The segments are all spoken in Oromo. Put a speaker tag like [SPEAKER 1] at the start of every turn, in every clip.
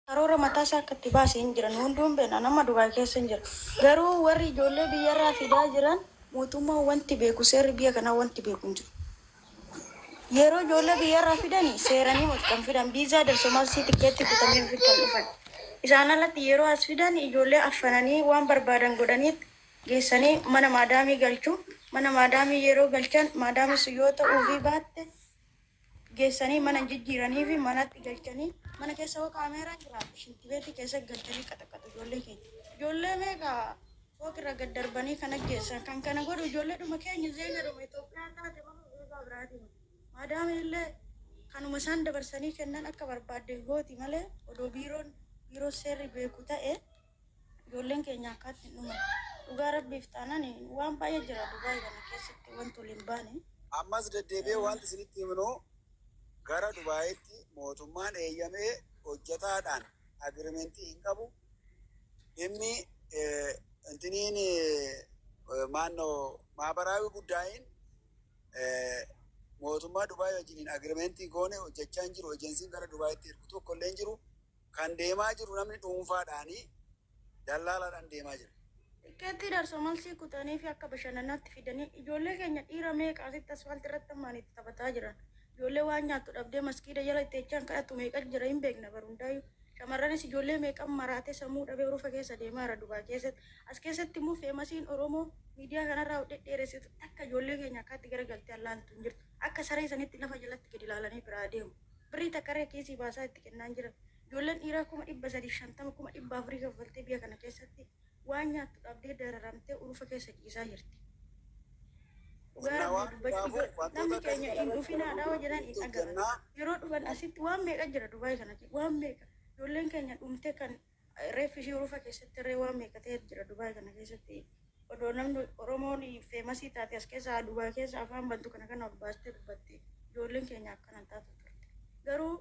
[SPEAKER 1] Karoora mataa isaa akka itti baase hin jiran hunduu hin beekna, nama Dubaay keessa hin jira. Garuu warri ijoollee biyyarraa fidaa jiran mootummaan wanti beeku, seerri biyya kanaa wanti beeku hin jiru. Yeroo ijoollee biyyarraa fidani seeranii moti kan fidan, viizaa darsomalsii tikkeetti kutamee fi kan dhufan. Isaan alatti yeroo as fidan ijoollee affananii waan barbaadan godhaniit geessanii mana maadaamii galchu. Mana maadaamii yeroo galchan maadaamii sun yoo ta'uufii baatte geessanii mana jijjiiranii fi manatti galchanii, mana keessa hoo kaameeraan jiraate shintibeetii keessa galchanii qaxaqaxu ijoollee keenya. Ijoollee meeqa fooqirra gad darbanii kan ajjeessan? Kan kana godhu ijoollee dhuma keenya, zeega dhuma Itoophiyaa taate malee zeegaa biraatiin. Maadaamii illee kanuma isaan dabarsanii kennan akka barbaadde gooti malee odoo biiroon biiroo seerri beeku ta'e ijoolleen keenya akkaatti hin dhuman. Dhugaa rabbiif taanaan waan baay'ee jira Dubaay kana keessatti wanti ol hin baane.
[SPEAKER 2] Ammas deddeebi'ee wanti isinitti himnu, gara Dubaayitti mootummaan eeyyamee hojjetaadhaan agreement hin qabu. Dhimmi intiniin maannoo maabaraawi guddaayin mootummaa Dubaay wajjiniin agreement goone hojjechaa hin jiru. Ejensiin gara Dubaayitti ergu tokko illee hin jiru. Kan deemaa jiru namni dhuunfaadhaanii dallaalaadhaan deemaa jira.
[SPEAKER 1] Tikkeettii darsomalsii kutanii fi akka bashannanaatti fidanii ijoollee keenya dhiira meeqa asitti asfaaltii irratti hammaan itti taphataa jiran. Ijoollee waan nyaattu dhabdee maskiida jala itti echaan kadhatu meeqa jira, hin beekna bar hundaayyuu. Shamarranis ijoollee meeqan maraatee sammuu dhabee urufa keessa deemaa jira Dubaay keessatti. As keessatti immoo famousiin Oromoo miidiyaa kanarraa dhedheeressitu takka ijoollee keenya akkaatti garagaltee allaaltu hin jirtu. Akka saree sanitti lafa jalatti gadi ilaalanii biraa deemu. Birrii takkarree kiisii baasaa itti kennaa hin jiran. Ijoolleen dhiiraa 350,000, 400,000 kaffaltee biyya kana keessatti waan nyaattu dhabdee dararamtee urufa keessa ciisaa jirti. Dhugaa
[SPEAKER 2] Innaa
[SPEAKER 1] rabbii dubbachuu
[SPEAKER 2] waan hundaafuu
[SPEAKER 1] namni
[SPEAKER 2] wantoota
[SPEAKER 1] keenya
[SPEAKER 2] akkasii
[SPEAKER 1] hin dhufinaadha hoo jedhan hin dhagahan.
[SPEAKER 2] hojjennaa.
[SPEAKER 1] Yeroo dhufan asitti waan meeqa jira Dubaay kana, waan meeqa ijoolleen keenya dhumte, kan reeffi ishee urufa keessatti irree waan meeqa ta'etu jira Dubaay kana keessatti. Odoo namni Oromoon famous taate as keessa Dubaay keessa afaan bantu kana kana ol baastee dubbatte, ijoolleen keenya akkana taatu turte. Garuu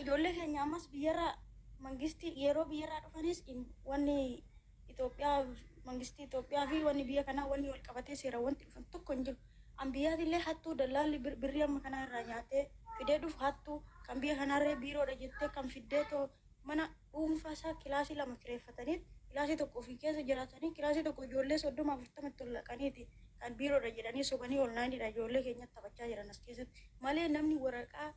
[SPEAKER 1] ijoollee keenya ammas biyyarraa mangistii yeroo biyyarraa dhufanis wanni Itoophiyaa, mangistii Itoophiyaa fi wanni biyya kanaa wanni wal qabatee seera wanti dhufan tokko hin jiru. An biyyaatillee hattuu dallaalli birrii amma kanaa irraa nyaatee fidee dhufu, hattuu kan biyya kanaarree biiroodha jettee kan fiddee too mana dhuunfaa isaa kilaasii lama kireeffatanii, kilaasii tokko ofii keessa jiraatanii, kilaasii tokko ijoollee 30 40 itti ol naqaniiti kan biiroodha jedhanii sobanii onlineiidha ijoollee keenyatti taphachaa jiran as keessatti malee namni waraqaa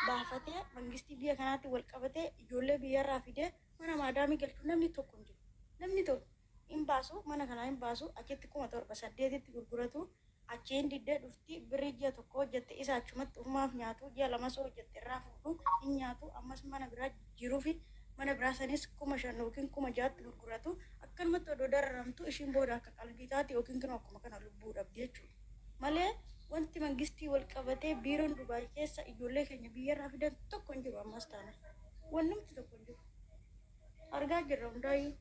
[SPEAKER 1] baafatee mangistii biyya kanaatti wal qabatee ijoollee biyyarraa fidee mana maadaamii galchuu namni tokko hin jiru. Namni tokko hin baasu, mana kanaa hin baasu, achitti 7,000 8tti gurguratu, achiin diddee dhufti, birrii ji'a tokko hojjette isa achumatti ufumaaf nyaatu, ji'a lamas hojjette irraa fuudhu hin nyaatu, ammas mana biraa jijjiiruu fi mana biraa sanis 5,000 yookiin 6,000tti gurguratu. Akkanumatti odoo dararamtu ishiin booda akka qalbii taate yookiin kinoo akkuma kana lubbuu dhabdi jechuudha. Malee wanti mangistii wal qabatee biiroon Dubaay keessa ijoollee keenya biyyarraa fidan tokko hin jiru ammas taana. Wannumti tokko hin jiru. Argaa jirra hundaayyuu.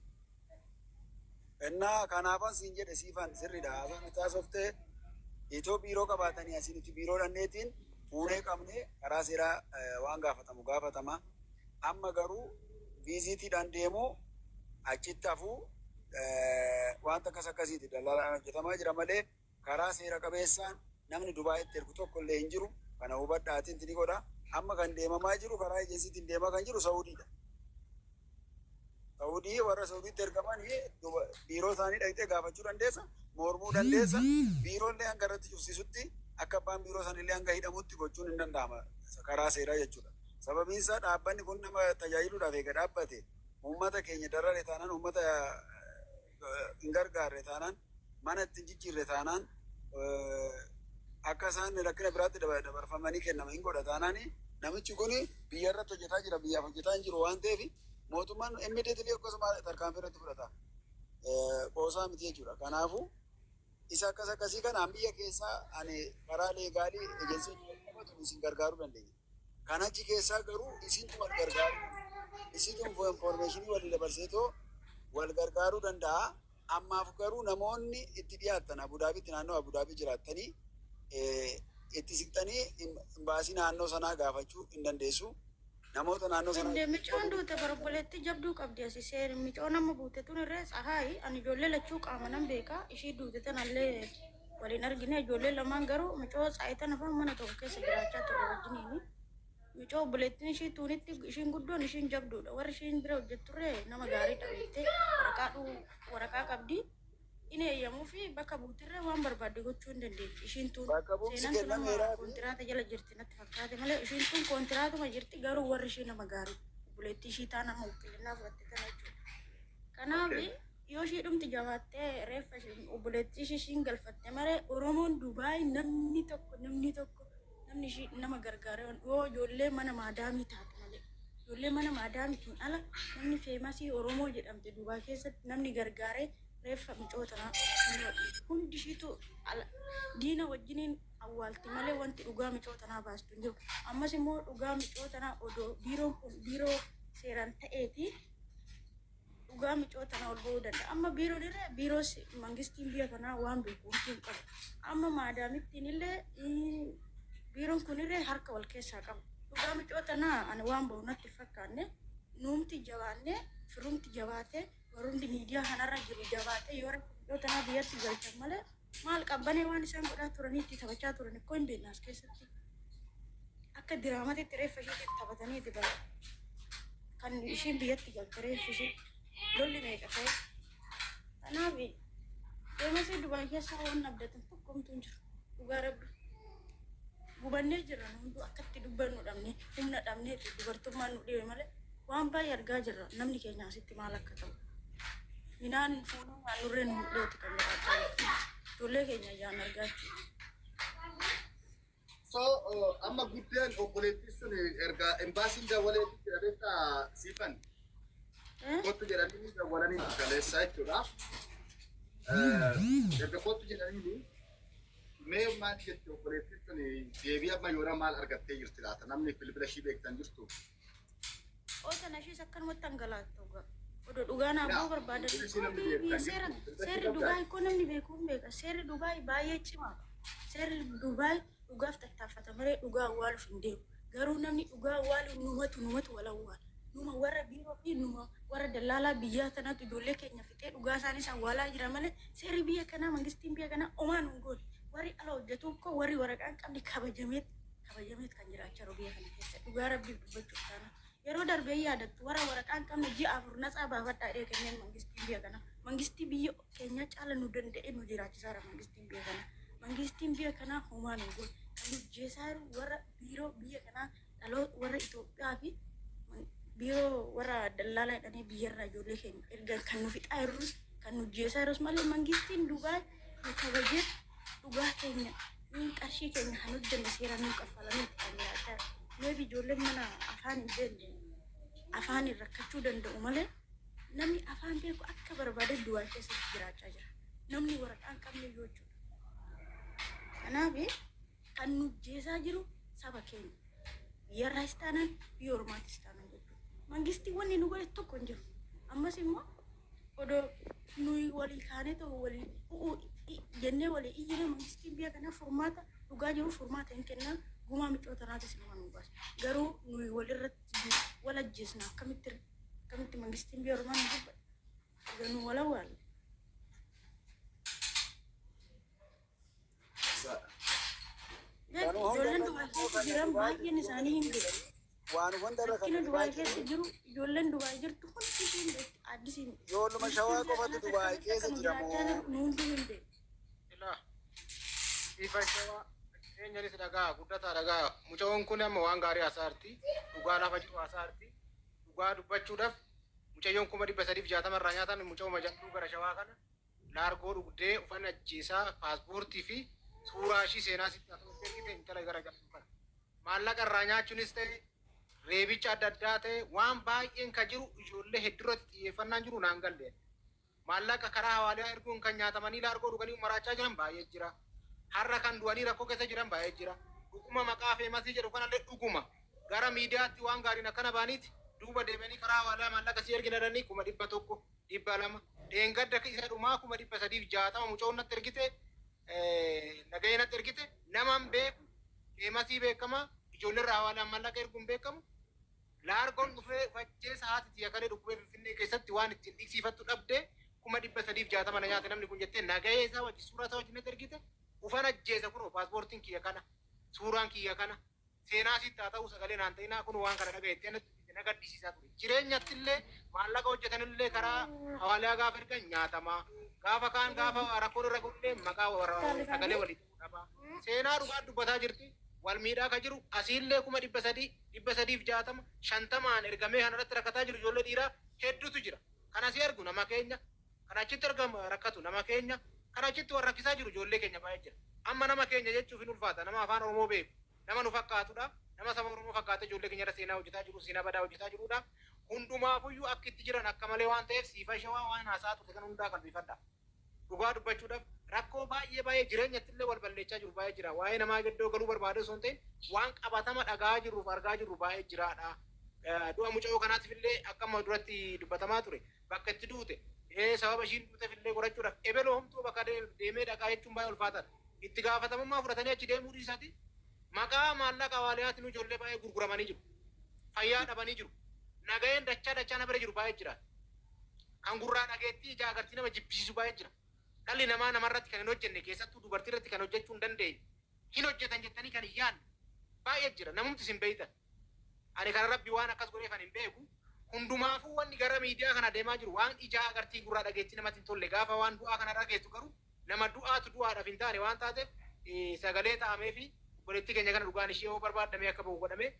[SPEAKER 2] Innaa kanaafan siin jedhe, siifan sirriidha. Haasofni taasoftee itoo biiroo qabaatanii asii nuti biiroo dhanneetiin fuunee qabne karaa seeraa waan gaafatamu gaafatama. Amma garuu visitiidhaan deemuu achitti hafuu wanta akkas akkasiiti daldaalaan hojjetamaa jira malee karaa seera qabeessaan namni Dubaayitti ergu tokko illee hin jiru. Kana hubadhaatiin ni godha. Amma kan deemamaa jiru karaa ejensiitiin deemaa kan jiru Saudiidha. Saudii, warra Saudiitti ergaman biiroo isaanii dhaqxee gaafachuu dandeessa, mormuu dandeessa. Biiroollee hanga irratti cufsiisutti, akka abbaan biiroo sanillee hanga hidhamutti gochuun hin danda'ama karaa seeraa jechuudha. Sababiin isaa dhaabbanni kun nama tajaajiluudhaaf eega dhaabbate uummata keenya darare taanaan, uummata hin gargaarre taanaan, mana ittiin jijjiirre taanaan, akka isaan rakkina biraatti dabarfamanii kennama hin godha taanaan, namichi kun biyya irratti hojjetaa jira, biyyaaf hojjetaa hin jiru waan ta'eef mootummaan immediately akkasuma tarkaanfii irratti fudhata. Qoosaa miti jechuudha. Kanaafuu isa akkas akkasii kanaan biyya keessaa ani karaa legal ejensii qabatu isin gargaaruu dandeenya. Kan achi keessaa garuu isintu wal gargaaruu, isintu information walii dabarseetoo wal gargaaruu danda'a. Ammaaf garuu namoonni itti dhiyaattan Abudaabitti, naannoo Abudaabii jiraattanii itti siqxanii imbaasii naannoo sanaa gaafachuu hin dandeessu. Namoota naannoo sanaa.
[SPEAKER 1] Inde micoon duute barobboleetti jabduu qabdi asi seeri micoon amma buute tun irree tsahaayi, ani ijoollee lachuu qaama nan beeka, ishii duute tanallee waliin argine, ijoollee lamaan garuu micoo tsaayi tana fa'aa mana tokko keessa jiraachaa turre wajjiniini. Mucoo obboleettiin ishii tuunitti ishiin guddoon ishiin jabduudha. Warri ishiin bira hojjetturree nama gaariidha beektee waraqaa dhuu waraqaa qabdi. Inni eeyyamuu fi bakka buutirree waan barbaadde gochuu hin dandeetti. Ishiin tun
[SPEAKER 2] Bakka bu'umsi
[SPEAKER 1] seenaan tun amma
[SPEAKER 2] kennameeraa fi
[SPEAKER 1] koontiraata jala jirti natti fakkaate malee ishiin tun koontiraatuma jirti, garuu warri ishii nama gaarii. Obboleettii ishii taan amma wukkilinnaa fudhatte tana jechuudha. Kanaaf yoo ishii dhumti jabaattee reeffa obboleettii ishii ishiin galfatte malee, Oromoon Dubaay namni tokko, namni tokko, namni ishii nama gargaaree yoo ijoollee mana maadaamii taate malee, ijoollee mana maadaamiitiin ala namni famous Oromoo jedhamte Dubaay keessatti namni gargaaree reeffa mucoo tanaa hundi ishiitu diina wajjiniin awwaalti malee wanti dhugaa mucoo tanaa baastu hin jiru. Ammas immoo dhugaa mucoo tanaa odoo biiroon kun biiroo seeraan ta'eeti dhugaa mucoo tanaa ol ba'uu danda'a. Amma biiroon irra biiroo mangistiin biyya kanaa waan beeku wanti hin qabu. Amma maadaamittiin illee biiroon kun irra harka wal keessaa qaba. Dhugaa mucoo tanaa ani waan bahu natti hin fakkaanne. Nuumti jabaannee, firumti jabaatee, warrumti miidiyaa kanarra jiru jabaatee yoo mucoo tanaa biyyatti galchan malee maal qabbanee waan isaan godhaa turanii itti taphachaa turan ikkoo hin beekne as keessatti. Akka diraamatitti reeffa isheetti taphatanii itti bara. Kan ishiin biyyatti galte reeffi ishee lolli meeqa ta'e. Kanaaf deemasii Dubaay keessaa waan abdatan tokko homtuu hin jiru. Dhugaa Rabbi. Gubannee jirra nu hunduu, akkatti dubbannu dhabne, humna dhabnee dubartummaan nu dhibe malee waan baay'ee argaa jirra, namni keenya asitti maal akka ta'u. Midhaan fuudhuu nyaannurree nu hudheeti kan jiraachaa jiru. Ijoollee keenya ijaan argaa jechuudha.
[SPEAKER 3] So amma guddeen obboleettii sun erga embaasiin dawwaleetti jedhameetta siifan kottu jedhanii dawwalanii galeessaa jechuudha. Erga kottu jedhanii mee maal jette obboleettiin sun? Deebii amma yoona maal argattee jirti laata? Namni bilbila ishii beektan jirtu?
[SPEAKER 1] Oota ishees akkanumatti dhangalaattu dhugaa. Odoo dhugaa naaf ba'uu barbaadan.
[SPEAKER 3] Bilbila ishii namni beektan
[SPEAKER 1] Seera
[SPEAKER 3] jirtu? Bilbila ishii
[SPEAKER 1] seerri
[SPEAKER 3] qabdaa?
[SPEAKER 1] Dubaay koo namni beeku hin beeka. Seerri Dubaay baay'ee cimaadha. Seerri Dubaay dhugaaf tattaaffata malee dhugaa awwaaluuf hin deemu. Garuu namni dhugaa awwaalu numatu wal awwaala. Numa warra biiroo fi numa warra dallaalaa biyyaa tanatu ijoollee keenya fixee dhugaa isaanis awwaalaa jira malee seerri biyya kanaa, mangistiin biyya kanaa omaa nu hin goone. Warri ala hojjetu koo, warri waraqaa hin qabne kabajameet kabajameet kan jiraachaa jiru biyya kana keessa. Dhugaa Rabbiif dubbachuuf taana. Yeroo darbee yaadattu, warra waraqaa hin qabne ji'a 4 natsaa baafadhaa jedhee kenneen mangistiin biyya kanaa. Mangistii biyya keenya caala nu danda'e nu jiraachisaara mangistiin biyya kanaa. Mangistiin biyya kanaa homaa nu goone. Kan nu jeesaa jiru warra biiroo biyya kanaa, dhaloota warra Itoophiyaa fi biiroo warra dallaalaa jedhanii biyyarraa ijoollee keenya ergan kan nu fixaa jirrus, kan nu jeesaa jirus malee mangistiin Dubaay nu kabajee dhugaa keenya qarshii keenya kan hojjenne seeraan nu kaffalameeti kan jiraachaa jiru. Maybe ijoolleen mana afaan hin beekne afaan hin rakkachuu danda'u malee namni afaan beeku akka barbaade Dubaay keessatti jiraachaa jira. Namni waraqaa hin qabne iyyuu jechuudha. Kanaaf kan nu jeesaa jiru saba keenya. Biyyarraas taanaan, biyya ormaatis taanaan jechuudha. Mangistiin wanni nu godhe tokko hin jiru. Ammas immoo odoo nuyi walii kaanee ta'u walii u'uu jennee walii iyyine, mangistiin biyya kanaa furmaata dhugaa jiru furmaata hin kennaa, gumaa micoo tanaatis nama nu baasa. Garuu nuyi walirratti wal ajjeesna, akkamitti akkamitti mangistiin biyya ormaa nu dubbata? Egaa nu wal awwaalle.
[SPEAKER 2] Kanuma hunda
[SPEAKER 1] Ijoolleen
[SPEAKER 2] irra
[SPEAKER 1] Dubaay
[SPEAKER 2] immoo
[SPEAKER 1] keessa
[SPEAKER 2] kan
[SPEAKER 1] jiran
[SPEAKER 2] Dubaay
[SPEAKER 1] baay'een isaanii hin beeku.
[SPEAKER 2] Waan hunda irra kan
[SPEAKER 1] Rakkina
[SPEAKER 2] Dubaay
[SPEAKER 1] Dubaay keessa jiru ijoolleen Dubaay jirtu hundi ishee hin beekti. Addisiin.
[SPEAKER 2] Ijoolluma Shawaa qofatu Dubaay
[SPEAKER 1] Akkamitti
[SPEAKER 2] keessa
[SPEAKER 1] akka nu
[SPEAKER 2] jira
[SPEAKER 1] jiraachaa
[SPEAKER 2] moo?
[SPEAKER 1] jiru nu hunduu hin beeku.
[SPEAKER 4] Ilaa, ifa Shawaa eenyanis dhagaa guddataa dhagaa. Mucaan kun amma waan gaarii haasaarti, dhugaa lafa jiru haasaarti. Dhugaa dubbachuudhaaf mucayyoon 360,000 irraa nyaatan mucaa'uma jalluu gara Shawaa kana laargoo dhugdee uffanni ajjeesaa paaspoortii fi suuraa ishii seenaa sitti asumatti ergite. Intala gara jalluu kana maallaqa irraa nyaachuunis ta'e, reebicha adda addaa ta'e, waan baay'een ka jiru ijoollee hedduurratti xiyyeeffannaan jiru naan galle. Maallaqa karaa hawaaliyaa erguun kan nyaatamanii laargoo dhuganii maraachaa jiran baay'ee jira. Har'a kan du'anii rakkoo keessa jiran baay'ee jira. Dhuguma maqaa famous jedhu kanallee dhuguma. Gara miidiyaatti waan gaariin akkana baaniiti duuba deemanii karaa hawaaliyaa maallaqa si ergina jedhanii 100,000, 200,000, dheengadda isa dhumaa 360,000 mucoon natti ergite, nagahee natti ergite. Naman beeku, famous beekamaa, ijoollee irraa hawaalaan maallaqa erguun beekamu. Laargoon dhufee fachee sa'aati tiyya kalee dhukkubee Finfinnee keessatti waan ittiin dhiqsiifattu dhabdee 360,000 na nyaate namni kun jettee nagahee isaa wajji, suuraa isaa wajji natti ergite. Ufan ajjeesa, kunoo paaspoortiin kiyya kana, suuraan kiyya kana. Seenaa sitti haa ta'u sagalee naan ta'inaa kun waan kana dhagayetti na gaddisiisaa ture. Jireenyatti illee maallaqa hojjetanillee karaa hawaalaa gaafa ergan nyaatamaa. Gaafa kaan gaafa rakkoon irra ga'ullee maqaa sagalee walii ta'uu dhaba. Seenaa dhugaa dubbataa jirti. Wal miidhaa ka jiru asiillee 300,000 360 50n ergamee kanarratti rakkataa jiru ijoollee dhiiraa hedduutu jira. Kan asii argu nama keenya, kan achitti argamu rakkatu nama keenya, kan achitti wal rakkisaa jiru ijoollee keenya baay'ee jira. Amma nama keenya jechuuf hin ulfaata. Nama afaan Oromoo beeku, nama nu fakkaatudha. Nama saba Oromoo fakkaatee ijoollee keenya irra seenaa hojjetaa jiru, seenaa badaa hojjetaa jirudha. Hundumaafuyyuu akka itti jiran akka malee waan ta'eef siifa shawaa waan haasaa turte kan hundaa qalbifadha. Dhugaa dubbachuudhaaf rakkoo baay'ee baay'ee jireenyatti illee wal balleechaa jiru baay'ee jira. Waa'ee namaa iddoo galuu barbaade osoo hin ta'in waan qabatama dhagaa jirruuf argaa jirru baay'ee jiraadha. Du'a mucayyoo kanaatiif illee akka amma duratti dubbatamaa ture bakka itti duute sababa ishiin duuteef illee gorachuudhaaf ebeloo homtuu bakka deemee dhaqaa jechuun baay'ee ulfaataadha. Itti gaafatamummaa fudhatanii achi deemuu dhiisati maqaa maallaqa hawaaliyaatiin ijoollee baay'ee gurguramanii jiru. Fayyaa dhabanii jiru. Nagayeen dachaa dachaa na bira jiru baay'ee jira. Kan gurraa dhageettii ija agartii nama jibbisiisu baay'ee jira. Dhalli namaa namarratti kan hin hojjenne keessattuu dubartii irratti kan hojjechuu hin dandeenye hin hojjetan jettanii kan hin yaadne baay'ee jira. Namumti isin beeytan. Ani kana rabbi waan akkas godheef ani hin beeku. Hundumaafuu wanni gara miidiyaa kana deemaa jiru waan ijaa agartii gurraa dhageettii namatti hin tolle gaafa waan du'aa kana dhageessu garuu nama du'aatu du'aadhaaf hin taane waan taateef sagalee ta'amee fi obboleettii keenya kana dhugaan ishee yoo barbaadamee akka bahu godhamee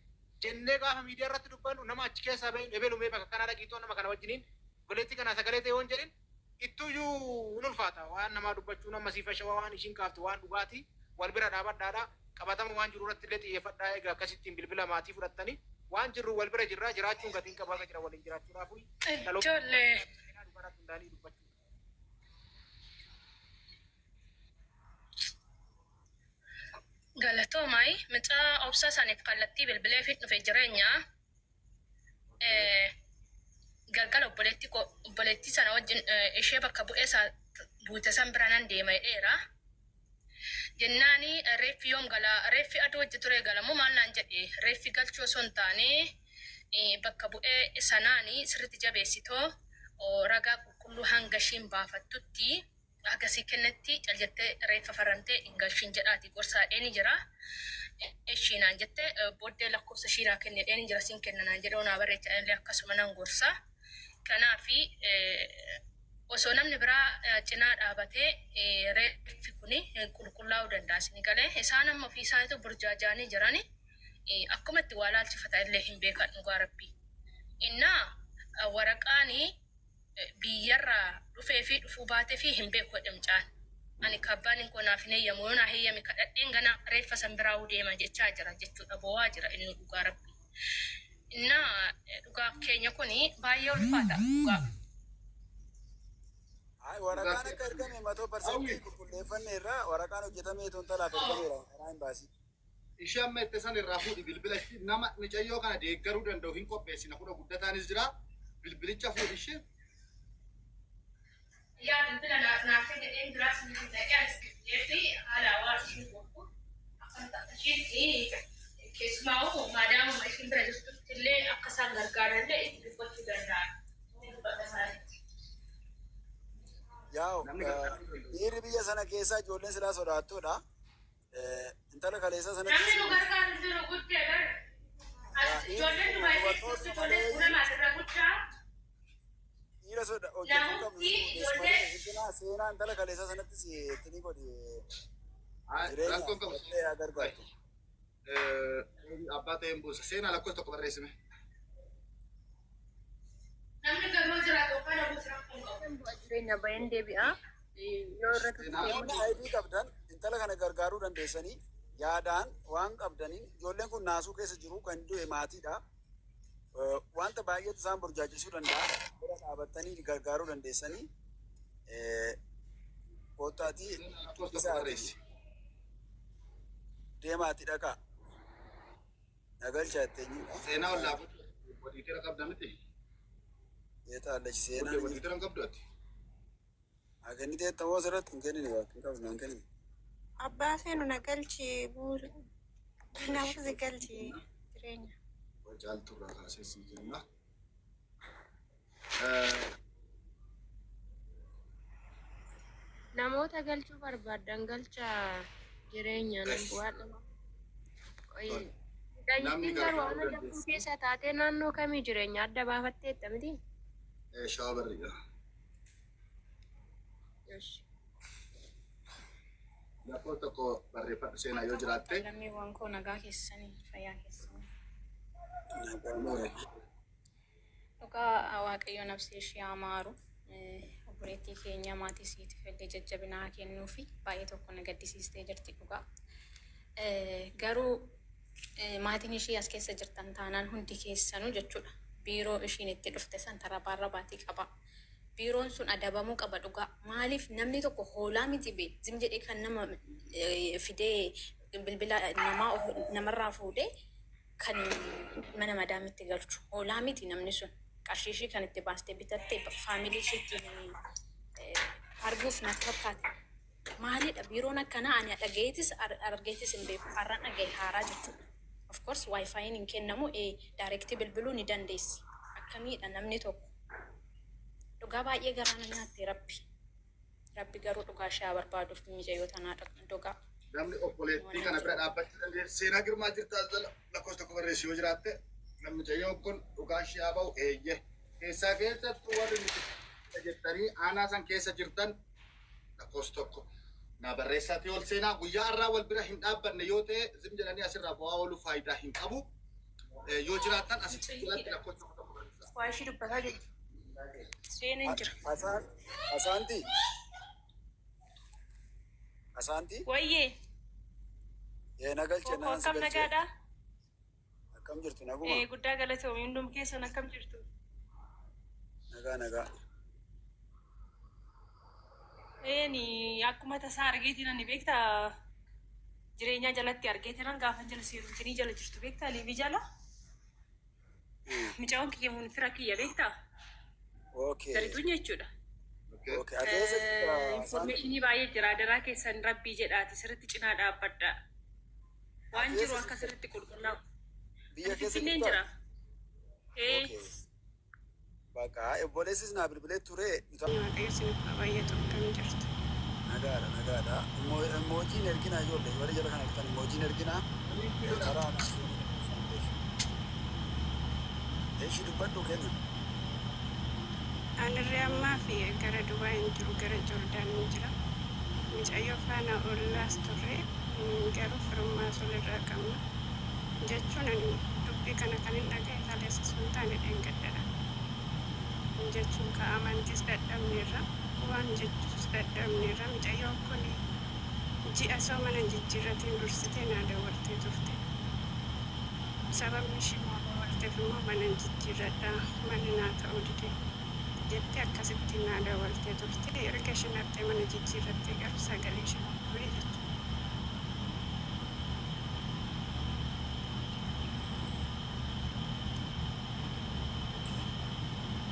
[SPEAKER 4] jennee gaafa miidiyaa irratti dubbannu nama achi keessaa bahe ebelumee bakka kanaa dhaqiitoo nama kana wajjiniin obboleettii kana sagalee ta'e yoon jedhin ittuyyuu hin ulfaata waan namaa dubbachuun amma siifa shawaa waan ishiin kaaftu waan dhugaatii wal bira dhaabadhaadha qabatama waan jiru irratti illee xiyyeeffadhaa egaa akkasittiin bilbila maatii fudhattanii waan jirru wal bira jirraa jiraachuun gatiin qabaa akka jira waliin jiraachuudhaafu dhaloota
[SPEAKER 5] Ijoollee
[SPEAKER 4] seenaa dhugaarratti hundaanii dubbachuu.
[SPEAKER 5] Galatoomaay mucaa obsa saniif kallattii bilbilee fi dhufe jireenya galgala obboleettii sana wajjin ishee bakka bu'ee isaa buute san bira nan deema jedheera. Jennaani reeffi yoom gala reeffi aduu wajji ture galamu maal naan jedhe reeffi galchuu osoo hin taane bakka bu'ee sanaani sirriitti jabeessitoo ragaa qulqulluu hanga ishiin baafattutti agasii kennetti cal jettee reeffa faramtee hin galchiin jedhaati gorsaa dheeni jira. Ishii naan jette booddee lakkoofsa ishii naa kenne dheeni jira siin kenna naan jedhee naa barreecha illee akkasuma nan gorsa. Kanaafi osoo namni biraa cinaa dhaabatee reeffi kuni qulqullaa'uu danda'a isin galee isaan amma ofii isaaniitu burjaajaanii jirani akkuma itti waa laalchifata illee hin beekan dhugaa rabbii. Innaa waraqaani biyyarraa dhufee fi dhufuu baatee fi hin beeku jedhe mucaan. Ani kabbaan koo naaf hin eeyyamu yoo naa heeyyame kadhadheen gana reeffa san biraa deema jechaa jira jechuudha boo'aa jira inni dhugaa rabbii. Innaa dhugaa keenya kuni baay'ee ulfaata dhugaa.
[SPEAKER 2] Ay, waraqaan akka ergame 100% qulqulleeffanne irraa waraqaan hojjetamee tontalaaf ergameera karaa embaasii.
[SPEAKER 3] Ishee amma itti san irraa fuudhi bilbila ishee nama mucayyoo kana deeggaruu danda'u hin qopheessina kudha guddataanis jira bilbilicha fuudhi ishee.
[SPEAKER 5] Yaa bilbila naaf jedheen biraas ni dhaqee anis bilbilee fi haala hawaasa ishee godhu akkam ta'a ishiin keessumaa maadaamuma ishiin bira jirtutti illee akka isaan gargaaran illee itti dubbachuu danda'an. Dubbata isaaniitti.
[SPEAKER 2] Yaa'u
[SPEAKER 3] Namni gargaaruu danda'u.
[SPEAKER 2] Dhiirri biyya sana keessaa ijoolleen silaa sodaattuudha. Intala kaleessaa sanatti
[SPEAKER 5] Namni nu gargaaru jiru guddee bara. As ijoolleen Dubaay keessatti ijoolleen fuula irra guddaa
[SPEAKER 2] dhiira soda hojjechuu qabdu
[SPEAKER 5] Namni ijoollee
[SPEAKER 2] seenaa seenaa intala kaleessaa sanatti itti godhi jireenya
[SPEAKER 3] Rakkoon qabu.
[SPEAKER 2] illee haa gargaartu.
[SPEAKER 3] Abbaa ta'een buusa. Seenaa lakkoofsa tokko barreessime.
[SPEAKER 5] Namni gamoo jiraatu yookaan abuus rakkoon qabu.
[SPEAKER 6] Jireenya baheen deebi'a. Yoo irratti
[SPEAKER 2] Namoonni ID qabdan intala kana gargaaruu dandeessanii yaadaan waan qabdaniin ijoolleen kun naasuu keessa jiru kan du'e maatiidha. Wanta baay'eetu isaan burjaajisuu danda'a. Bira dhaabattanii gargaaruu dandeessanii koottaatii
[SPEAKER 3] Lakkoofsa tokko barreessi.
[SPEAKER 2] Deemaati dhaqaa. Nagalchaa itteenyudha.
[SPEAKER 3] Seenaa ollaa waliitira qabda miti.
[SPEAKER 2] Yeetaallachi
[SPEAKER 3] Walii
[SPEAKER 2] seenaan
[SPEAKER 3] waliitira hin qabdu ati.
[SPEAKER 2] haa kennitee ta'uu asirratti hin kennine waaqni qabdu hin kennine.
[SPEAKER 1] Abbaa seenu na galchi buusu. Naaf galchi jireenya.
[SPEAKER 3] Caaltuu irraa kaasee sii kenna.
[SPEAKER 6] Namoota galchuu barbaadan galcha jireenya nan bu'aa.
[SPEAKER 3] Namni
[SPEAKER 6] Daa'imtiin garuu
[SPEAKER 3] gargaaruu
[SPEAKER 6] amma lakkuu
[SPEAKER 3] dandeessi.
[SPEAKER 6] keessa taatee naannoo kamii jireenya adda baafatteetta miti?
[SPEAKER 3] Shawaa barriidha. Lakkoo tokko barreeffadhu seenaa yoo
[SPEAKER 7] Akka
[SPEAKER 3] jiraatte.
[SPEAKER 7] moota lammiiwwan koo nagaa keessanii fayyaa keessanii. Dhugaa Waaqayyo nafsi ishee haa maaru. Obboleettii keenya maatii isiitiif illee jajjabina haa kennuu fi baay'ee tokko na gaddisiistee jirti dhugaa. Garuu maatiin ishee as keessa jirtan taanaan hundi keessanuu jechuudha. Biiroo ishiin itti dhufte san tarabaarra baatii qaba. Biiroon sun adabamuu qaba dhugaa. Maaliif namni tokko hoolaa miti bee zim jedhee kan nama fidee bilbila namaa namarraa fuudhee kan mana madaamitti galchu hoolaa miti namni sun. Qarshii ishii kan itti baastee bitatte family ishiitti arguuf natti fakkaata. Maalidha biiroon akkanaa? Ani dhagayeetis argeetis hin beeku. Har'an dhagaye, haaraa jechuudha. Of course WiFiin hin kennamu, direct bilbiluu ni dandeessi. Akkamiidha namni tokko? Dhugaa baay'ee garaa na nyaatte rabbi. Rabbi garuu dhugaa ishee haa barbaaduuf mijayyoo tanaa dhugaa.
[SPEAKER 3] Namni obboleettii kana bira dhaabbachuu dandeessi. Seenaa Girmaa jirtu as jala lakkoofsa tokko barreessi yoo jiraatte. Namni mucayyoon kun dhugaa ishee haa ba'u eeyye. Keessaa keessattuu warri nuti jettanii aanaa san keessa jirtan lakkoofsa tokko. Na barreessaatii ol seenaa. Guyyaa har'aa wal bira hin dhaabbanne yoo ta'e zim jedhanii asirraa bu'aa ooluu faayidaa hin qabu. Yoo jiraattan asitti jalatti lakkoofsa tokko tokko barreessaa.
[SPEAKER 6] Waa ishii dubbataa jirti.
[SPEAKER 7] Seeneen jira.
[SPEAKER 2] Asaan Asaanti. Asaanti.
[SPEAKER 8] Wayyee,
[SPEAKER 2] Na galche
[SPEAKER 8] Koko
[SPEAKER 2] naan si
[SPEAKER 8] akkam
[SPEAKER 2] galche.
[SPEAKER 8] nagaadha?
[SPEAKER 2] Akkam jirtu, naguma?
[SPEAKER 8] Guddaa galatoomii, hundum keessan akkam jirtu?
[SPEAKER 2] Nagaa nagaa.
[SPEAKER 8] Eeni akkuma tasaa argeetiin ani beektaa jireenyaa jalatti argeetiin gaafa jala seerumtinii jala jirtu beektaa liivii jala. Mucaan kiyya mun fira kiyya beektaa? Zarituun jechuudha.
[SPEAKER 2] Okay. Ati eessa jirta, Asaanti?
[SPEAKER 8] Informationii baay'ee jira. Adaraa keessan rabbii jedhaati sirriitti cinaa dhaabbadha. Waan
[SPEAKER 2] Ati
[SPEAKER 8] jiru
[SPEAKER 2] eessa
[SPEAKER 8] akka
[SPEAKER 2] jirta?
[SPEAKER 8] sirriitti qulqullaa'u.
[SPEAKER 2] Biyya
[SPEAKER 8] Ani
[SPEAKER 2] keessa
[SPEAKER 8] Finfinneen
[SPEAKER 2] jirtaa?
[SPEAKER 8] jira. Ee.
[SPEAKER 2] Okay. Bakka obboleessis naa bilbilee ture.
[SPEAKER 9] Waaqayyo isiniif haa baay'atu, akkam jirtu?
[SPEAKER 2] Nagaadha nagaadha. Emoojiin erginaa ijoollee warri jala kana jirtan emoojiin erginaa karaa anaa seenuu. Eeshi dubbadhu kenna.
[SPEAKER 9] Anirree ammaa fi gara Dubaay hin jiru, gara Joordaan hin jira. Mucayyoo faana ollaas turre, garuu firummaa solirraa qabna. Jechuun ani dubbii kana kan hin dhagaye kaleessa sun taane dheengaddadha. Jechuun ka amantiis dadhabneerra, waan jechuus dadhabneerra. Mucayyoon kun ji'a soo mana jijjiirratiin dursitee naa dawwaltee turte. Sababni ishii naa dawwalteef immoo mana jijjiirradha, manni naa ta'uu dide jettee akkasitti naa dawwaltee turte. Erga isheen hattee mana jijjiirrattee garuu sagalee ishee ture jechuudha.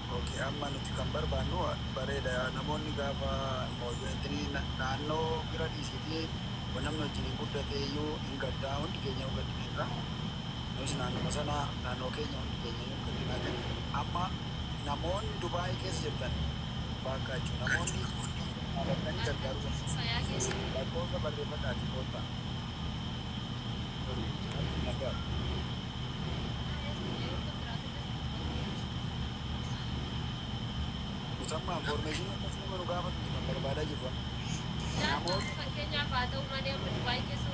[SPEAKER 2] Okay, amma nuti kan barbaannu bareeda, namoonni gaafa mooyyeetinii naannoo bira dhiisitii namni wajjin hin guddate iyyuu hin gaddaa, hundi keenya hin gaddineerra. Nus naannoo sana naannoo keenya hundi keenya hin gaddinaa kan amma namoonni Dubaayii keessa jirtan bakka jechuudha. Namoonni dhaabattanii gargaaruu danda'u.
[SPEAKER 5] Fayyaa keessa.
[SPEAKER 2] Lakkoofsa barreeffadhaati koottaa. Nagaa. Nuti amma information akkasii nama nu gaafatu kan barbaadaa jirru.
[SPEAKER 5] Naannoo fakkeenyaaf haa ta'u malee amma Dubaayii keessa